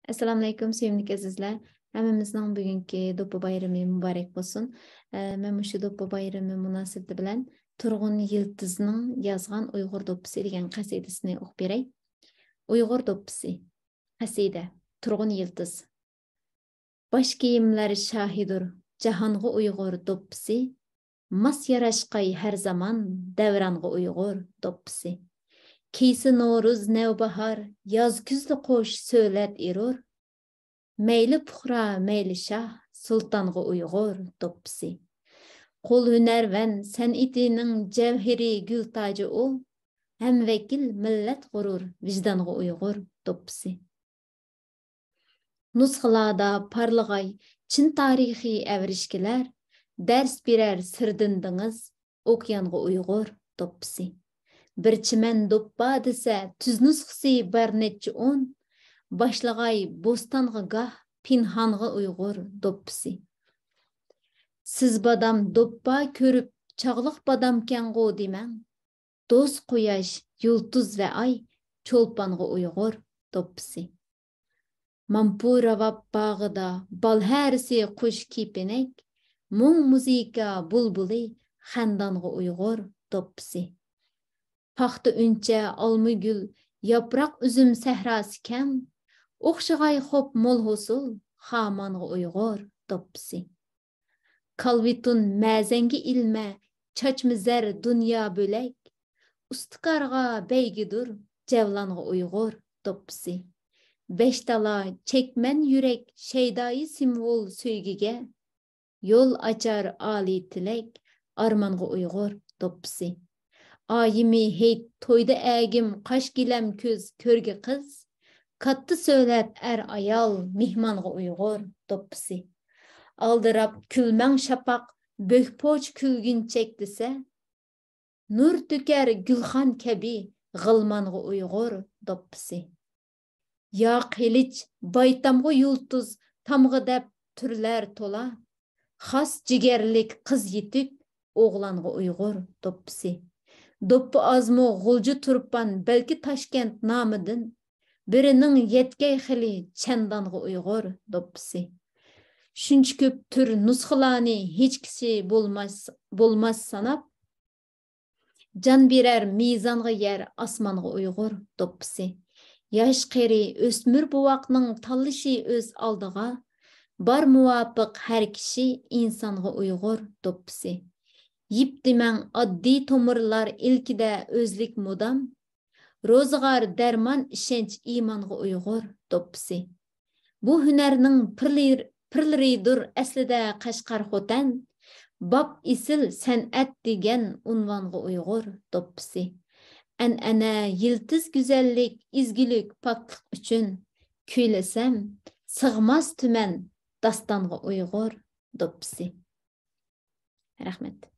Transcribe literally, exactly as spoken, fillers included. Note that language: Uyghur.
ئەسسالامۇئەلەيكۇم، سۆيۈملۈك ئەزىزلەر. ھەممىمىزنىڭ بۈگۈنكى دوپپا بايرىمى مۇبارەك بولسۇن. ئە، مەن مۇشۇ دوپپا بايرىمى مۇناسىۋىتى بىلەن تۇرغۇن يىلتىزنىڭ يازغان ئۇيغۇر دوپپىسى دېگەن قەسىدىسىنى ئوقۇپ بېرەي. ئۇيغۇر دوپپىسى. قەسىدە. تۇرغۇن يىلتىز. باش كىيىملەر شاھىدۇر جاھانغا ئۇيغۇر دوپپىسى، ماس ياراشقاي ھەر زامان دەۋرانغا ئۇيغۇر دوپپىسى. كىيسە نورۇز نەۋباھار، ياز كۈزدە قوش سۆلەت ئېرۇر. مەيلى پۇقرا، مەيلى شاھ، سۇلتانغا ئۇيغۇر دوپپىسى. قول ھۈنەرۋەن سەنئىتىنىڭ جەۋھىرى گۈل تاجى ئۇ، ھەمۋەكىل مىللەت غۇرۇر، ۋىجدانغا ئۇيغۇر دوپپىسى. نۇسخىلاردا پارلىغاي چىن تارىخىي ئەۋرىشكىلەر، دەرس بېرەر سىردىن دېڭىز، ئوكيانغا ئۇيغۇر دوپپىسى. بىر چىمەن دوپپا دېسە، تۈز نۇسخىسى بار نەچچە ئون، باشلىغاي بوستانغا گاھ، پىنھانغا ئۇيغۇر دوپپىسى. سىز بادام دوپپا كۆرۈپ، چاغلىق بادامكەنغۇ دېمەڭ، دوست قۇياش، يۇلتۇز ۋە ئاي، چولپانغا ئۇيغۇر دوپپىسى. مامپۇ راۋاب باغىدا بال ھەرىسى قۇش كېپىنەك، مۇڭ مۇزىكا بۇلبۇلى، خەندانغا ئۇيغۇر دوپپىسى. پاختا ئۈنچە، ئالما گۈل، ياپراق ئۈزۈم سەھراسى كەڭ، ئوخشىغاي خوپ مول ھوسۇل، خامانغا ئۇيغۇر دوپپىسى. كالۋىتۇن مەزەنگە ئىلمە، چاچما زەر دۇنيا بۆلەك، ئۇستىكارغا بەيگىدۇر، جەۋلانغا ئۇيغۇر دوپپىسى. بەشتالا چەكمەن يۈرەك، شەيدايى سىمۋول سۆيگۈگە، يول ئاچار ئالىي تىلەك، ئارمانغا ئۇيغۇر دوپپىسى. ئايىمى ھېيت، تويدا ئەگىم، قاش گىلەم كۆز، كۆرگە قىز، كاتتا سۆلەت ئەر-ئايال، مېھمانغا ئۇيغۇر دوپپىسى. ئالدىراپ كۈلمەڭ شاپاق، بۆك پوچ كۈلگۈنچەك دېسە، نۇر تۆكەر گۈلخان كەبى، غىلمانغا ئۇيغۇر دوپپىسى. يا قىلىچ، بايتامغا يۇلتۇز، تامغا دەپ تۈرلەر تولا، خاس جىگەرلىك قىز يېتىك، ئوغلانغا ئۇيغۇر دوپپىسى. دوپپا ئازمۇ غۇلجا تۇرپان، بەلكى تاشكەنت نامىدىن، بىرىنىڭ يەتكەي خىلى، چەندانغا ئۇيغۇر دوپپىسى. شۇنچە كۆپ تۈر نۇسخىلارنى ھېچ كىشى بولماس، بولماس ساناپ، جان بېرەر مىزانغا يەر، ئاسمانغا ئۇيغۇر دوپپىسى. ياش قېرى ئۆسمۈر بوۋاقنىڭ تاللىشى ئۆز ئالدىغا، بار مۇۋاپىق ھەر كىشى، ئىنسانغا ئۇيغۇر دوپپىسى. يىپ دېمەڭ ئاددىي تومۇرلار ئىلكىدە ئۆزلۈك مۇدام، روزىغار دەرمان ئىشەنچ ئىمانغا ئۇيغۇر دوپپىسى. بۇ ھۈنەرنىڭ پىرلىر-، پىرلىرىدۇر ئەسلىدە قەشقەر خوتەن، باب ئېسىل سەنئەت دېگەن ئۇنۋانغا ئۇيغۇر دوپپىسى. ئەنئەنە، يىلتىز گۈزەللىك، ئىزگىلىك، پاكلىق ئۈچۈن، كۈيلىسەم سىغماس تۈمەن داستانغا ئۇيغۇر دوپپىسى. رەھمەت.